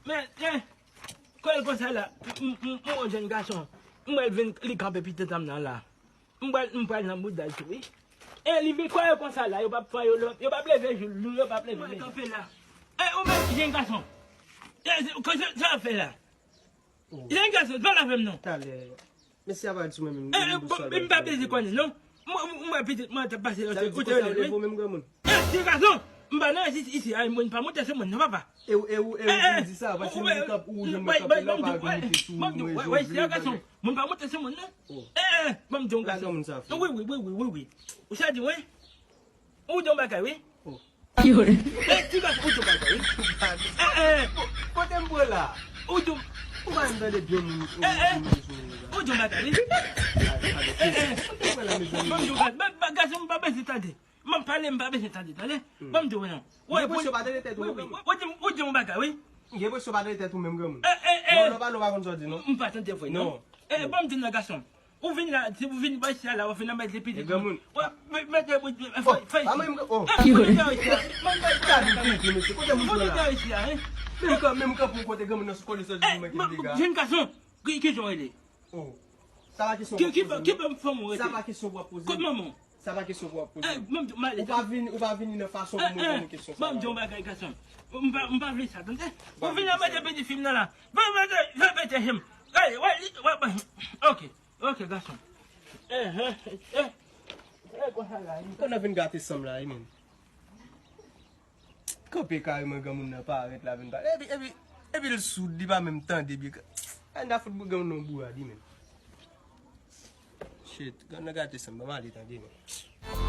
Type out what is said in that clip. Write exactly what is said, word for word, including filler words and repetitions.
Men, eh, kòl konsa la, m, m, m, m, yon jèn gason, m wè l vin, li kanpe pitit an m nan la. M pral, m pral nan bouda l tou, wi. E li vin kòl konsa la, yo p ap fè yo lòt, yo p ap leve jou l, yo p ap leve men. Kanpe la. E, ou menm, jèn gason. E, se, sa w ap fè la? Jèn gason, pale avè m non. Talè. Mesye a pral sou mwen menm. Eh, eh, bon, m pa bezwen konnen non. Mwen, mwen, mwen pitit mwen t ap pase lòt kote yo leve menm granmoun. Eh, ti gason, m pa nan isi, isi a, mwen pa monte sou moun non, papa. E ou, e ou, e ou vin di sa, paske mwen kap, ou jwenn mwen kanpe la, ou pa vin monte sou mwen, jòf vle pale. Moun pa monte sou moun non. Eh, eh, ban m di yon gason. Wi, wi, wi, wi, wi, wi. Ou sa di mwen? Ou di yon bagay, wi. Yo. Eh, ti gason, ou di yon bagay, wi. Eh, eh. Kote m pran la? Ou di yon... Ou pa tande byen moun. Eh, eh. Ou di yon bagay, wi. Eh, eh. Ban m di yon bagay, ba, ba, gason, m pa bezwen tande. M ap pale, m pa bezwen tande, tande. Ban m di w non. Ou di, ou di yon bagay, wi. Gen presyon pa tande tèt ou menm granmoun. Eh, eh, eh. Non, non, pa, non, pa konn sa w di non. M pa tande vre non. Eh, ban m di w non, gason. Ou vin la, si ou vin bò isi a la, ou vin anmède pitit mwen. Granmoun. Ou mèt, mèt, fè, fè isi. Pa mwen, oh. Kote w isi a? Mwen pa... Gade ou kote mesye, kote moun la? Kote w isi a, hein? Men kanpe pou kote granmoun nan sou konesans di mwen ki dega. Jèn gason, ki, ki jan w rele? Oh. Sa pa kesyon pou w ap poze. Ki, ki, ki fanm ou rele? Sa pa kesyon pou w ap poze. Kot manman w? Sa pa kesyon pou w ap poze. Eh, ban m di w, m ale. Ou pa vini, ou pa vini nan fason pou mwen poze kesyon sa. Ban m di w yon bagay, gason. M pa, m pa vle sa, tande? Ou vin anmède pitit fi m nan la. Ban m mete, fè pete je m. Gade, wè, li, wè, wè. Ok, ok, gason. Eh, eh, eh. Eh, konsa la, wi. Konn ap vin gate san m la, wi, men. Kanpe kareman granmoun nan parèt la vin pale. Epi, epi, epi l soud, li pa menm tande byen. Ann ta fout granmoun nan yon bourad, wi, men. Shit, grann nan gate san m, ban m ale tande, men.